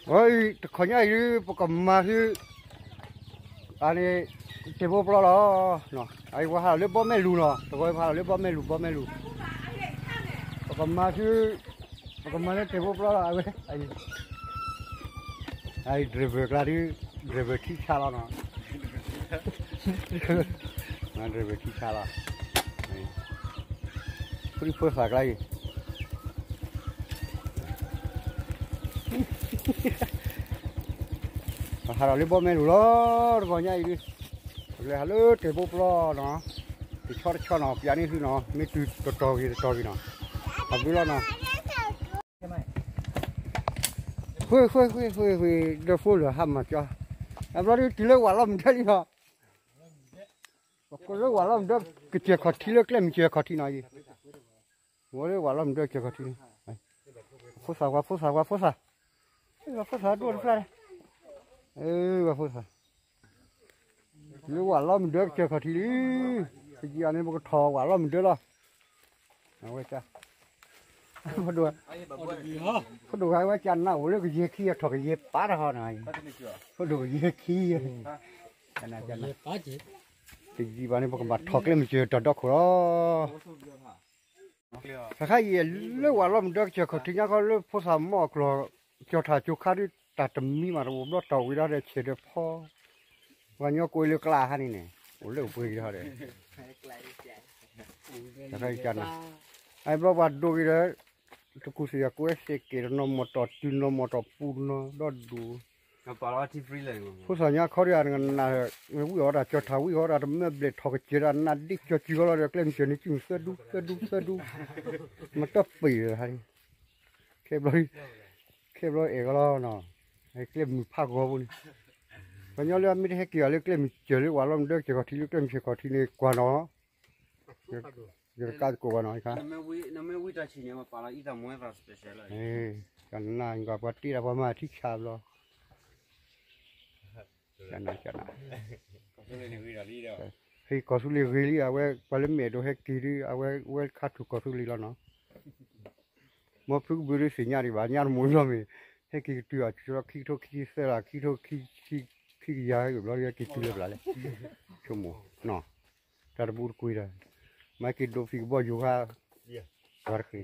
ဝဲအံၤ တခီညါအံၤဒုး ပကမၤသု အန့ၣ် တ့ၢ်ဖိပျီလီၤ. အအံၤ ပှၤဟးလီၤလၢဘီမဲာ်လူၤနီၤ, တဂီၤအံၤ ပှၤဟးလီၤလၢဘီမဲာ်လူၤ ဘီမဲာ်လူၤ, ပကမၤသု ပကမၤလၢတ့ၢ်ဖိပျီလီၤ. အဝဲ အအံၤ driver ကျါဒုး driver ထံဆါလီၤနီၤ, driver ထံဆါလီၤ, ဖိဒံဖိသၣ်ကျါအံၤ ပဟးဒီးလၢဘီမဲာ်လူၤလီၤ. တဂီၤညါအံၤဒုး ပကလဲၤဟးလၢတ့ၢ်ဖိပျီနီၤ, တဆီတဆီနီၤ ပျးန့ၢ်သုနီၤ, မ့ၢ်တုၤတတီၤဂ့ၤတတီၤဂ့ၤနီၤ, အဘုလီၤနီၤ, ဃ့ဃ့ဃ့ဃ့ဃ့ ဒီဖိလၢဟးမၤကၠီ, အဘျီဒုးတုၤလၢဝးလီၢ်မုၢ်ဒၢလံနီၤ, ပကလၢဝးလီၢ်မုၢ်ဒၢ ကစၢၢ်ခီၣ်ထံးလၢကျဲမုၢ်စၢၤခီၣ်ထံးနီၤအံၤ, ဝဲလၢဝးလီၢ်မုၢ်ဒၢကစၢၢ်ခီၣ်ထံးန့ၣ်, ဖိသၣ်ဝဲဖိသၣ်ဝဲဖိသၣ်, ဝဲဖိသၣ်ဒိၣ်တဖျၢၣ်, ဝဲဖိသၣ် လၢဝးလီၢ်မုၢ်ဒၢကစၢၢ်ခီၣ်ထံးလံ, ပယံၤအန့ၣ် ပကထီၣ်ဝးလီၢ်မုၢ်ဒၢလီၤ, အဝဲ ဖဒိၣ်ဂၤဝဲကနၣ်အိၣ်လၢကယဲၢ်ခံ အထီၣ်ကယဲၢ်ပာ်တဟီနီၤ, ဖဒိၣ်ကယဲၢ်ခံ, တယံၤဘၣ်န့ၣ် ပကဘၣ်ထီၣ်ကျဲမုၢ်စၢၤတၢ်ဒီခိၣ်လီၤ. တခါအံၤ လၢဝးလီၢ်မုၢ်ဒၢကစၢၢ်ခီၣ်ထံးညါခီ လၢဖိသၣ်မီၢ်အကျိၤ ကၠီၤထၣ်ကၠိခါဒုး တၢ်တမံၤမးတအိၣ်ဘျီ တၢ်အိၣ်ဝံၤဒီးဆဲးဒီးဖီ, ပှၤညီကိးလၢကျးဟါန့ၣ်န့ၣ် အိၣ်လၢအပှဲၤက့ၤဒီး တခါအံၤကနၣ်, အဘျီပှၤဒိးက့ၤဒီး တကူၣ်သ့ၣ်ယၤကွဲစ့ၢ်ကီး တနီၤမီၢ်တီၢ်တုၤ နီၤမီၢ်တီၢ်ပူၤ နီၤဒီဒူၣ် ဖိသၣ်ညါခီဒုး အနကနၣ် ဝံၣ်အီၣ်တၢ်ကၠီၤထၣ် ဝံၣ်အီၣ်တၢ်တမၢဘျဲၣ် ထီၣ်ကစၢၤတၢ်နးဒ့ကၠီၤစုၤကီလီၤဒီး ကျဲမုၢ်စၢၤန့ၣ် စုမုၢ်သၢဒူသၢဒူသၢဒူ, မတပ့ၤလၢၤဟါန့ၣ်, ခဲဘျီ ခဲဘျီအဲၣ်ကီလီၤ, ကျဲမုၢ်ဖးဂီၤဖိန့ၣ်, ပှၤညီလၢအမ့ၢ်တဟဲက့ၤအီၤလၢကျဲမုၢ်စၢၤလၢဝးလီၢ်မုၢ်ဒၢကစၢၢ်ခီၣ်ထံးလၢကျဲမုၢ်စၢၤခီၣ်ထံးန့ၣ် ကွၢ်နီၤ ယကကးသကိးဘၣ်နီၤ, ကနၣ် ပှၤတ့တၢ်ပှၤမၤထံဆးဘျီ, ဟဲကီၢ်သူလ့ၤဂ့ၤလံ အဝဲ ပှၤလၢမဲာ်ဒိးဟဲက့ၤဒုး အဝဲဝဲခါထူၣ်ကီၢ်သူလ့ၤလီၤနီၤ, မ်ဖုကဘုးဒုးသ့ၣ်ညါဒံးဘၣ် ညါတမူၤလီၤမ့ၢ်, ဟဲက့ၤကတုၤအီၤ ခံကထိခံဆံသၢလီၤ ခံကထိခံဆံ ခံကယၤဘျီဒုး ဟဲက့ၤတုၤလၢပျၢ်လဲၣ်, ဆိကမိၣ်နီၤ တၢ်တဘူးတကွံဒီး မၤက့ၤဒိးဖံးကဘီယူၤခါ ပှၤတဃ့ၢ်, လၢဟါတၢ်ဒီ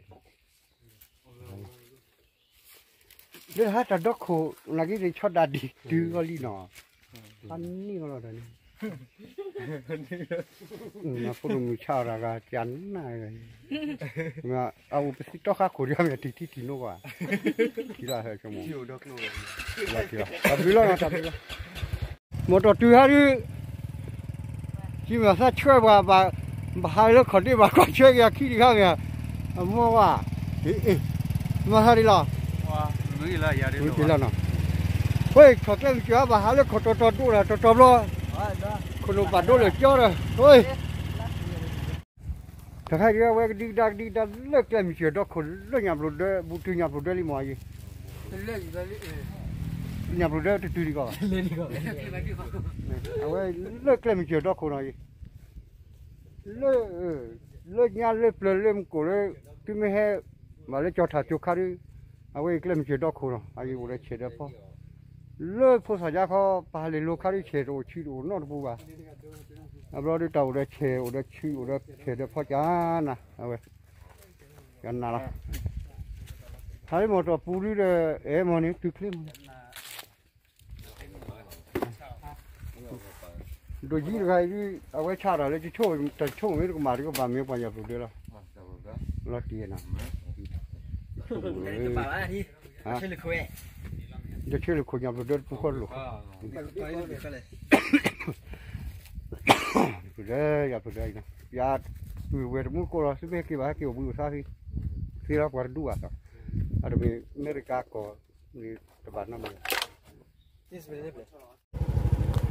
ခိၣ် နာ်က့ၤတဆီဒၣ်ဒံး တုၤဂီၤလံနီၤ, အနံၣ်ဂီၤလီၤတၢ်န့ၣ်, ဖိဒိၣ်မုၢ်ဆါအီၤတၢ်ဂၤ ကနၣ်, အအိၣ်ပသံတီခါခိၣ်ဒံး မ့ၢ်ထံၣ်ထံၣ်ထံၣ်နိကွၢ်, ထံၣ်လီၤဟဲဆိကမိၣ်, ထံၣ်လီၤ တၢ်ဘျုးလီၤနီၤ တၢ်ဘျုးလီၤ မီၢ်တီၢ်တုၤဟါဒုး ကံမၤသးဆှၢပှၤဘၣ်, ဘၣ်ဟးလၢခီၣ်ဒ့ဘၣ်ကွၢ်ဆှၢက့ၤအခံတခါမ့ၢ်, အမိၢ်ဝါ, မၤသးဒ်လီၤ, ဝံၤလီၤနီၤ, ဝဲထီၣ်ကျဲမုၢ်စၢၤဘၣ်ဟးလၢခီၣ်တီတီဒိၣ်ဒီးတီတီဘျီ, ခိၣ်နူာ်ပာ်ဒိၣ်လၢာ်ကၠီဒီး, တခါအံၤဒုး အဝဲကဒံကဒါကဒံကဒါလၢကျဲမုၢ်စၢၤဒီခိၣ်လၢညၣ်ဘျိးဒၢ ဘူးတုၤညၣ်ဘျိးဒၢလံမ့ၢ်အံၤ, ညၣ်ဘျိးဒၢတတုၤဒံးကီးဘၣ်, အဝဲလၢကျဲမုၢ်စၢၤဒီခိၣ်နီၤအံၤ, လၢ လၢညါလၢပျၢၤလၢမုၢ်ကိၣ်လၢ သုမ့ၢ်ဟဲ ဘၣ်လၢကၠီၤထၣ်ကၠိခါဒုး, အဝဲအံၤကျဲမုၢ်စၢၤဒီခိၣ်နီၤ အအံၤအိၣ်ဒီးဆဲးဒီးဖီ, လၢဖိသၣ်ညါခီ ပဟးလ့ၣ်လိၤခါဒုး ဆဲးတအိၣ်ဆံတအိၣ်နီတပူၤဘၣ်, အဘျီဒုးတၢ်အိၣ်ဒီးဆဲးအိၣ်ဒီးဆံအိၣ်ဒီးဆဲးဒီးဖီကနၤ, အဝဲ ကနၤလီၤ, ဟးလၢမီၢ်တီၢ်ပူၤဒုးဒီး အဲၣ်မီၢ်န့ၣ်တုၤချ့မီၢ် ဒိၣ်ယံတဂၤအံၤဒုး အဝဲဆါတၢ်လၢ တၢ်ဆိကမိၣ်မ့ၢ်တကမၣ်တကဘၣ်မ့ၢ်ပှၤညၣ်ပျိးဒၢလီၤ, လီၤတံၢ်နီၤ, ယဆၢလၢခိၣ်ညၣ်ပျိးဒၢတပူၤဃီတလိာ်, ပျိးဒၢ ယပျိးဒၢအံၤနီၤ, ယၤတုၤဝဲတမူကိၢ်လီၤ သုမ့ၢ်ဟဲက့ၤဘၣ်ဟဲက့ၤအိၣ်ဘှံးအိၣ်သါသ့, သ့လီၤပှၤတဒူဘၣ်သီ, အတမ့ၢ်အမဲရကၤကီၢ် တဘၣ်နီတမံၤ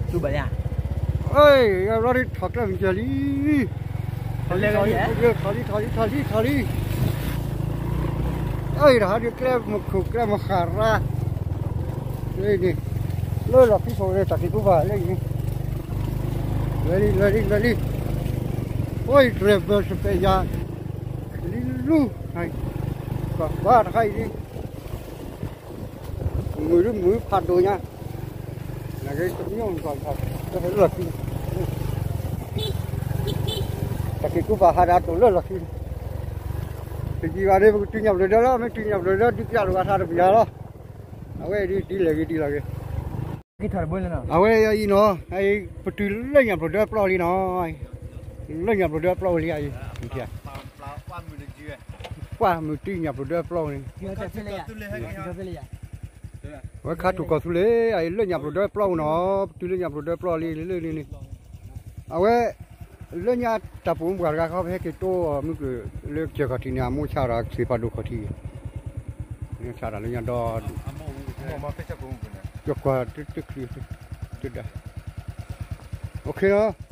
တူၢ်ဘၣ်ယၤ, အၢ ယဘျီဒုးထီၣ်ကျဲမုၢ်စၢၤလံ, ထီၣ်လံ ထီၣ်လံ ထီၣ်လံ ထီၣ်လံ ထီၣ်လံ အၢ တဟါဒုးကျဲမုၢ်ခိၣ်ကျဲမုၢ်ဃၢ်ရါ, လၢန့ၣ် လၢလီၢ်ခံခိၣ်န့ၣ် တၢ်က့ၤကူဘၣ်လၢအံၤန့ၣ်, လွဲလံ လွဲလံ လွဲလံ, အိၣ် driver စပယ်ယၤ, လံလူ, ကွၢ်ကွၢ်တခါအံၤလံ. မုာ်ဒုမုာ်ဖးဒိၣ်ညါ, နက့တမ့ၢ်ကီၢ်လီၢ်ခံ, တၢ်က့ၤကူပာ်ဟးဒၣ်တိာ်လၢလီၢ်ခံ, တယံာ်ဘၣ်န့ၣ် ပကတုၤညၣ်ဘျိးဒၢလီၤ, မ့ၢ်တုၤညၣ်ဘျိးဒၢ ဒုးပျၢ်လိာ်ဘၣ်ထါတပျၢ်လီၤ, အဝဲဒ်ဒ်လဲၣ်ဂ့ၤဒ်လဲၣ်ဂ့ၤ, အဝဲအံၤနီၤ, ပတုၤလၢညၣ်ဘျိးဒၢပျီလံနီၤ, လၢညၣ်ဘျိးဒၢပျီဝဲလံအံၤ, ပှၢ်မုၢ်တုၤညၣ်ဘျိးဒၢပျီန့ၣ် ဝဲခါထူၣ်ကီၢ်သူလ့ၤ အံၤလၢညၣ်ဘျိးဒၢပျီနီၤ, ပတုၤလၢညၣ်ဘျိးဒၢပျီလံလၢန့ၣ်န့ၣ်, အဝဲ လၢညါတၢ်ပူၤမုၢ်ပှၢ်တဂၤခီ ပဟဲက့ၤတိၢ်မုၢ်ကလၢကစၢၢ်ခီၣ်ထံးန့ၣ် အမိၢ်ဆါဒီးကသ့ၣ်ဖးဒိၣ်ခီၣ်ထံး, ဆါဒီးလၢညါဒီး ကွၢ်ကွၢ်တချံ, တဒါ,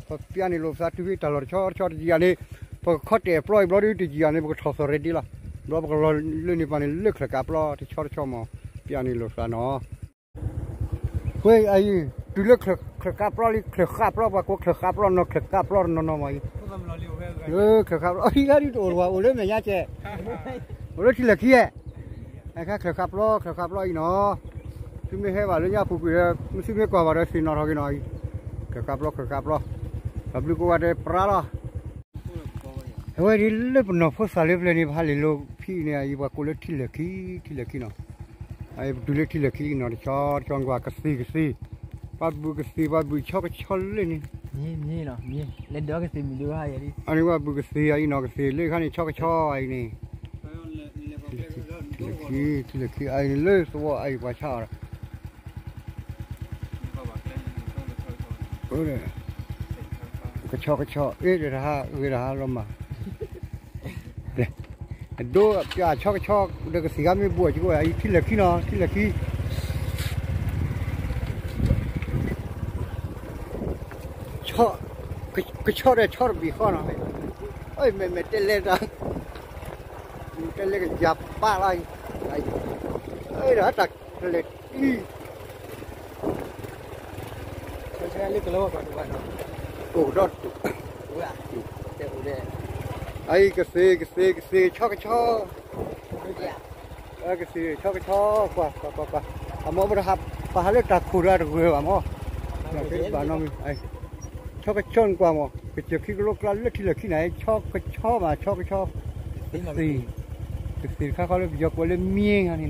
ပပျၢ်န့ၣ်လိာ်ပသးတုၤဖဲတၢ်လီၢ်တဆီတဆီတယံာ်ဧါန့ၣ်, ပကခီတဲာ်ပျီအံၤဘျီဒုတယံာ်ဧါန့ၣ် ပကထီၣ်သီၣ်ရဲၣ်ဒ့လီၤ, ဘျီပကလီၤလၢန့ၣ်ပၤန့ၣ် လၢချၢၣ်ကးပျီတဆီတဆီမး, ပပျၢ်န့ၣ်လိာ်ပသးနီၤ ဝဲအံၤ တုၤလၢချၢၣ်ကးပျီလံ ချၢၣ်ဃးပျီ ပှၤကိးချၢၣ်ဃးပျီနီၤ ချၢၣ်ကးပျီတနီၤနီၤမးအံၤ, ချၢၣ်ဃးပျီ အံၤဂၤဒုတအိၣ်တဝၤ အိၣ်လၢမဲာ်ညါကဲ, အိၣ်လၢထံလၢၢ်ခံဧါ, အခါချၢၣ်ဃးပျီ ချၢၣ်ဃးပျီအံၤနီၤ, သုမ့ၢ်ဟဲဘၣ်လၢညါပူၤကွံာ်ဒီး သုမ့ၢ်ကွၢ်ဘၣ်ဒီးသ့ၣ်နီၣ်ထီၣ်က့ၤနီၤအံၤ, ချၢၣ်ဃးပျီ ချၢၣ်ဃးပျီ, ပှၤဘျုးကိးဂၤဒဲးပြါလီၤ အဝဲဒ်လၢပနီၢ်ဖိသၣ်လၢပျၢၤန့ၣ် ပဟးလ့ၣ်လိၤဖံးန့ၣ် အံၤပှၤကိးလၢထံလၢၢ်ခံ, ထံလၢၢ်ခံနီၤ, အံၤပတုၤလၢထံလၢၢ်ခံနီၤ တဆီတဆီကွၢ်ကသ့ၣ်ကသ့ၣ်, ပှၤဘုၣ်ကသ့ၣ် ပှၤဘုၣ်ဆီကဆီလၢန့ၣ်, အန့ၣ်ပှၤဘုၣ်ကသ့ၣ်အံၤနီၤ ကသ့ၣ်လၢခါန့ၣ်ဆီကဆီအံၤန့ၣ်, ထံလၢၢ်ခံ ထံလၢၢ်ခံအံၤန့ၣ်လၢသဝီအံၤပှၤဆါအီၤဒီး ကဆီကဆီ အ့ၣ်ဒီးတဟါဂ့ၤတဟါလီၤမး, ဒိပျၢ်ဆီကဆီ ဒီးကသ့ၣ်ဂၤမ့ၢ်ဘိးအီၤက့ၤ အံၤထံလၢၢ်ခံနီၤ ထံလၢၢ်ခံ, ကဆီဒီးဆီတဘ့ၣ်ဃီနီၤ, အ့ၣ် မဲာ်မဲာ်တဲလဲတၢ်, တဲလဲကယၤပာ်လီၤအံၤ, အ့ၣ်ဒီးတၢ်လဲၤတံၢ် အိၣ်ဒီး, အံၤကသ့ၣ် ကသ့ၣ် ကသ့ၣ်ဆီကဆီ, ကသ့ၣ်ဆီကဆီ, ကွၢ် ကွၢ် ကွၢ် ကွၢ်, အမိၢ်ပတဟး ပဟးလၢတၢ်ခိၣ်ဒီးတဂၢၢ်ဘၣ်မး, ဘၣ်နီၢ်မံၤ, ဆီကဆီနကွၢ်မး ကစၢၢ်ခံကလိကျါလၢထံလၢၢ်ခံန့ၣ် ဆီကဆီမး ဆီကဆီ, ကသ့ၣ်, ကသ့ၣ်တခါဃီလၢပယီၤကိးလၢမံခါန့ၣ်နီၤ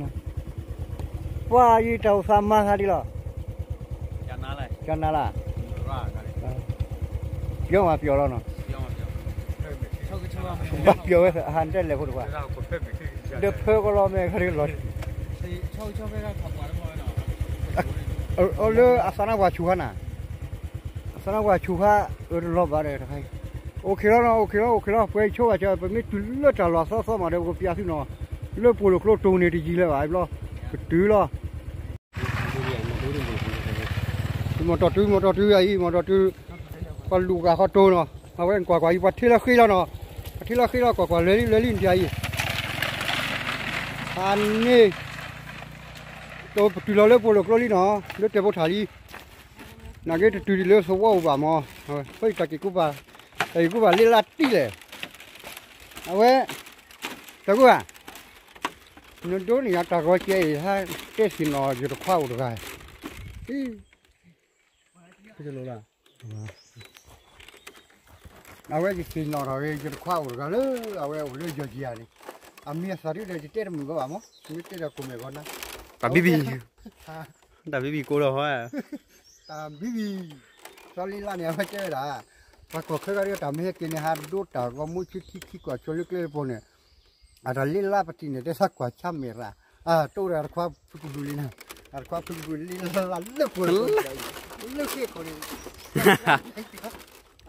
ပှၤယတၢ်အိၣ်သးမၤသးဒ်လီၤ, ကနၤလၢ်, ပျီမးပျီလီၤနီၤ, ဘၣ်ပျီဝဲဟးတဲလဲၣ်ဖိတဖၣ်, ဒီးဖၢကလီမဲာ်ခါဒ်လီၤ, လၢအသးနါပှၤဆူၣ်ခါနၤ, အသးနါပှၤဆူၣ်ခါ, အၢတလီၤဘၣ်ဒီးတခါအံၤ, အိၣ်ခ့လီၤနီၤ အိၣ်ခ့လီၤ အိၣ်ခ့လီၤ ပှဲၤဆိဘၣ်ဆၢ ပမ့ၢ်တုၤလၢတၢ်လီၢ်သီသီမးဒီး ပကပျၢ်သုနီၤ, လၢပှိၢ်လိာ်ကျိတိၢ်န့ၣ်တယံာ်လၢၤဘၣ်ဘျီ, ကတုၤလီၤ မီၢ်တီၢ်တုၤ မီၢ်တီၢ်တုၤအံၤ မီၢ်တီၢ်တုၤ, ပှၤလူၤဂာ်ဃီတိၢ်နီၤ, အဝဲကွၢ်ကွၢ်အံၤ ပှၤထ့လၢဃ့လီၤနီၤ, ပှၤထ့လၢဃ့လီၤ ကွၢ်ကွၢ်လၢလံလၢလံနထံၣ်အံၤ, အန့ၣ်, ပတုၤလီၤလၢပှိၢ်လိာ်ကျိလံနီၤ, လၢတဲာ်ဖိထၣ်လံ, နာ်က့တတုၤဒံးလၢသဝီအိၣ်ဘၣ်မး, အဝဲတၢ်က့ၤကူပာ်, တၢ်က့ၤကူပာ်လ့လါတံၢ်လဲၣ်, အဝဲ, တၢ်ကူဧါ နဒိးန့ၢ်ယၤတၢ်ဂီၤကဲအံၤ ဟဲတဲသ့ၣ်နီၣ်ယတခွါအိၣ်တဂၤ, အဝဲယသ့ၣ်နီၣ်ထီၣ်ဂ့ၤ ယတခွါအိၣ်တဂၤလၢ အဝဲအိၣ်လၢယီၤကံၤယၤန့ၣ်, အမံၤအသၣ်ဒုဒီး ယတဲတမုာ်ဘၣ်ဘၣ်မး, မ့ၢ်တဲဒီးကိၢ်မဲာ်ဂီၤနၤ, တၢ်ဘံဘံ, တၢ်ဘံဘံကိးလီၤဟီ, တၢ်ဘံဘံ, စီၤလ့လါန့ၣ် အဝဲတဲဝဲဒၣ်, ပှၤကီၢ်ခဲဂၤဒုး တၢ်မ့ၢ်ဟဲက့ၤန့ၣ် ဟးဒိတၢ်ဂီၤမူဆံခံခံကွၢ်ဆိလၢကျဲတပူၤန့ၣ်, အတၢ်လ့လါပတံၢ်န့ၣ် တဲသးကွၢ်ဆါမဲာ်ရၣ်, အတိၢ်ဒီးတခွါဖုကဘုးလံန့ၣ်, အတခွါဖုကဘုးလ့လါလၢပှိၢ်လၢပှိၢ်, လၢဃ့ခိၣ်န့ၣ်,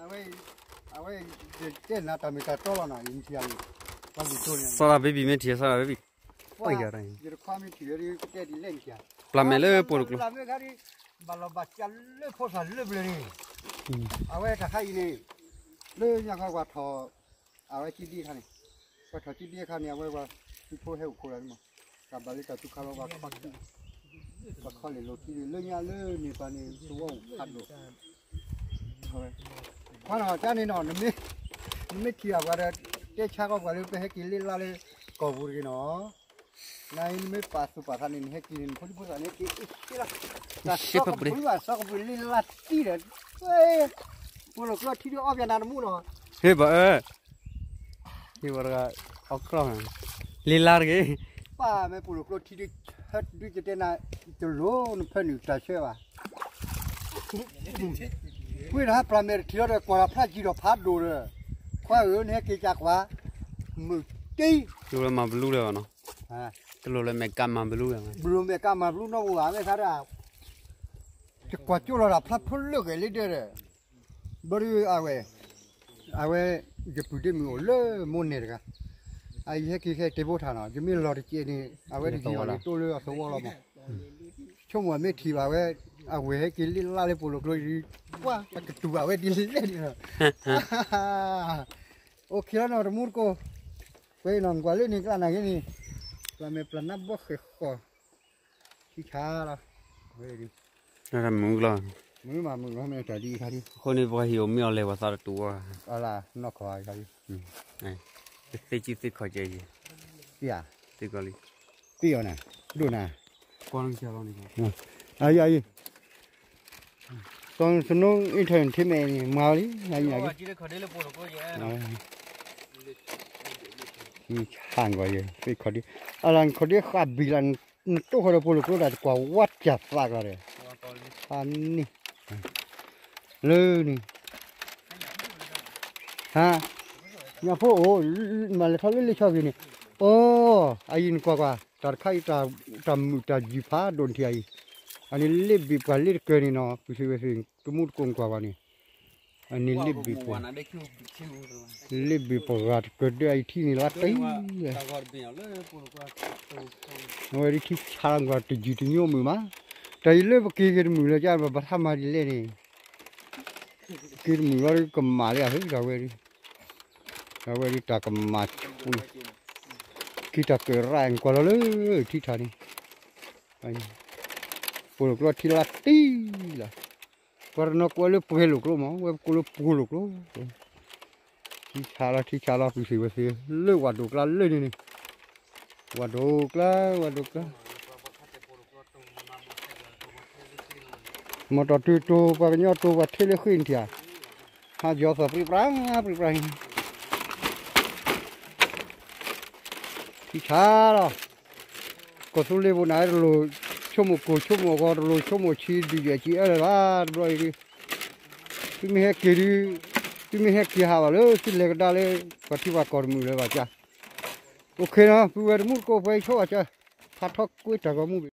အဝဲ, အဝဲ, တဲနၤတၢ်မ့ၢ်တၢ်တီလီၤနီၤ ယမ့ၢ်ထံၣ်ယၤန့ၣ်, ပှၤလူၤတိၢ်န့ၣ်, စီၤတၢ်ဘံဘံမ့ၢ်ထံၣ် စီၤတၢ်ဘံဘံ, ယတခွါမ့ၢ်ထံၣ်ဝဲဒ်ကတဲဒ်လဲၣ်န့ၣ်, ပျၢ်မဲာ်လၢပှိၢ်တကျိၤ, ပျၢ်မဲာ်ခါဒ်, ဘၣ်လီၤဘၣ်စးလၢဖိသၣ်လၢပျၢၤန့ၣ်, အဝဲတၢ်ခါအံၤန့ၣ်, လၢညါခီပှၤထီၣ် အဝဲကံဒံအခါန့ၣ်, ပှၤထီၣ်ကံဒံအခါန့ၣ် အဝဲပှၤသုးဖိဟဲအိၣ်ခိးလီၤမး, တၢ်ဘၣ်လၢတၢ်သူခါလီၤ ပှၤခီ, ပှၤခီလဲၣ်လိာ်ခံန့ၣ် လၢညါလၢန့ၣ်ပှၤန့ၣ် သဝီအိၣ်ဖးဒိၣ်, ခွါနီၤ ကန့ၣ်နီၤ နမ့ၢ်ထံၣ်ဘၣ်ပှၤဒီး တဲဆါဃီပှၤလၢပဟဲက့ၤလ့လါလၢကီၢ်ပူၤတဂ့ၤနီၤ နမ့ၢ်ပာ်သူၣ်ပာ်သးန့ၣ် နဟဲက့ၤန့ၣ် နဖိဒံဖိသၣ်န့ၣ်က့ၤအ့ၣ်လီၤ, တၢ်စီကဘုးဘၣ် စီကဘုးလံလၢတံၢ်ဒီး, ပိာ်လိာ်ကျိထံဒုးအီၣ်ပၠးနၤတမူနီၤ, ဟ့ၣ်ဘၣ်အၢ, ဟ့ၣ်ဘၣ်တဂၤ, အီၣ်ကျီၢ်, လံလါတဂ့ၤ, ပၢ်မ့ၢ်ပိာ်လိာ်ကျိထံဒုး, ဟဲဒုးကတဲနၤ, တလိၣ်နဖၢနုာ်တၢ်ဆၢဘၣ် ကွၢ်နၤပျၢ်မဲာ်တထံၣ်လီၤဒီး ကွၢ်တၢ်ဖျါယံၤဒီးဖးဒိၣ်ဒီး, ခွါဧၢ နဟဲက့ၤကၢ်ကွၢ်, မုၢ်တံၢ်, တလိၣ်လၢမၤဘလူးလၢၤဘၣ်နီၤ, တလိၣ်လၢမဲာ်ကးမၤဘလူးလၢၤဘၣ်, ဘလူးမဲာ်ကးမၤဘလူးနီၢ်ပူၤဘၣ် မ့ၢ်သးဒၣ်, ယကွၢ်ကၠိလီၤတၢ်ဖျါဖိလၢဂဲၤလံဒၢဒီး, ဘျီဒုးအဝဲ, အဝဲ, ယပုၢ်ဒ့မုၣ်အိၣ်လၢမိၢ်နဲၣ်တဂၤ, အအံၤဟဲက့ၤဟဲတဲဖိထါနီၤ ယမ့ၢ်လီၤတကဲးန့ၣ် အဝဲတယံာ်အီၤန့ၣ် တိၢ်လၢအသဝီလီၤမး ဆိကမိၣ်မ့ၢ်ထံၣ်ဘၣ်ဝဲ, အဝဲဟဲက့ၤလံလါလၢပိာ်လိာ်ကျိဒုး, ပှၤတကတူၢ်ဘၣ်ဝဲဒ်လဲၣ်န့ၣ်လီၤ, အိၣ်ခ့လီၤနီၤတမူတကိး, ကွဲနီၤ ကွၢ်လၢန့ၣ်ကျါနာ်က့န့ၣ်, ပျၢ်မဲာ်ပျၢ်နါဘီဃဲၤဃီၤ, ထံဆါလီၤ, မုၢ်လီၤ, မုၢ်မးမုၢ်လီၤ မ့ၢ်တၢ်ဒ်အံၤခါဒ်, အဃိန့ၣ်ပှၤဟံၣ်အိၣ်မ့ၢ်အီၤလဲၤပှၤသးတတူၢ်ဝဲ, အလၢနီၢ်ခီခါဒ်, သ့ၣ်ကံသ့ၣ်ခီကဲယဲ, သ့ၣ်ဧါ, သ့ၣ်ကီလံ, သ့ၣ်အီၤနၤ, ဒိၣ်နၤ, ကွၢ်လီၤ, အယအံၤ, သနူအ့ထၢၣ်ထံမဲာ်န့ၣ် မၤဝဲလံ, ဟါကွီၤယဲ, သ့ၣ်ခီဒ်, အလၢနခီဒ်ဃာ်ဘံၣ်လၢ, နတိၢ်ဃီဒီးပိာ်လိာ်ကျိဒၣ်တကွၢ်ဝါတၢ်သးကျီၤဒီး, ဟါန့ၣ်, လၢန့ၣ်, ဟါ, ညၣ်ဖိအိၣ်, မၤလဲၤထီၣ်လၢလ့ၣ်ဆီဂ့ၤန့ၣ်, အိ, အအံၤနကွၢ်ကွၢ် တၢ်တခါအံၤ, တၢ်မုာ်တၢ်ယုၢ်ဖးဒိၣ်နထံၣ်အံၤ, အန့ၣ်လ့ၣ်ဘ့ၣ်ပှၤလ့ၣ်တကၢၢ်န့ၣ်နီၤ ပစံးဝဲသ့ၣ် တမူတကိးကွၢ်ကွၢ်န့ၣ်, အန့ၣ်လ့ၣ်ဘ့ၣ်ပှၤ, လ့ၣ်ဘ့ၣ်ပှၤဂၤတကၢၢ်ဒၢအံၤထံၣ်န့ၣ်လါတံၢ်လၢ အဝဲဒ်ထံဆါလီၤကွၢ်တယုၢ်တညိမုာ်မး, တၢ်အံၤလၢပက့ၤက့ၤတမုာ်လၢၤကၢ် ပဘၣ်ထါမၤဒ်လဲၣ်န့ၣ်, က့ၤတမုာ်လီၤဒ်ကမၣ်လံဧါ တၢ်ဝဲဒ်, တၢ်ဝဲဒ်တၢ်ကမၣ်ဆူ, က့ၤတၢ်ကရၢနကွၢ်လီၤလၢထံထါန့ၣ်, ပိာ်လိာ်ကျိထံလါတံၢ်လီၤ, ပှၤတနီၤကွဲးလၢပှဲၤလိာ်ကျိမး ဝဲကိးလၢပိာ်လိာ်ကျိ ထံဆါလီၤ ထံဆါလီၤ ပစံးဝဲသ့ၣ် လၢဝၣ်ဒိၣ်ကျါလၢန့ၣ်န့ၣ်, ဝၣ်ဒိၣ်ကျါ ဝၣ်ဒိၣ်ကျါ, မ့ၢ်တီၢ်တုၤတိၤ ပှၤကညီတိၤ ပှၤထ့လၢဃ့ၢ်နထံၣ်ဧါ, ဟးယီၤသီၣ်ပြံပြါ ပြံပြါ, ထံဆါလီၤ, ကီၢ်သူလ့ၤပူၤန့ၣ် တလိၣ်ဆိကမိၣ်ကိၢ်ဆိကမိၣ်ဂီၤ တလိၣ်ဆိကမိၣ်ဆံးဒုးယဲၢ်ဆံးအၢလၢၤဘၣ် တဘျီအံၤဒုး, သုမ့ၢ်ဟဲက့ၤဒုး, သုမ့ၢ်ဟဲက့ၤဟးဘၣ်လၢသုလဲၤကဒါလၢ ပှၤထံပှၤကီၢ်တမုာ်လၢၤဘၣ်ကၢ်, အိၣ်ခ့နီၤ ပုၢ်ဝဲၢ်တမူတကိးပှဲၤဆိဘၣ်ကၢ်, ဖးထီကွ့တၢ်ဂီၤမူဘ့ၣ်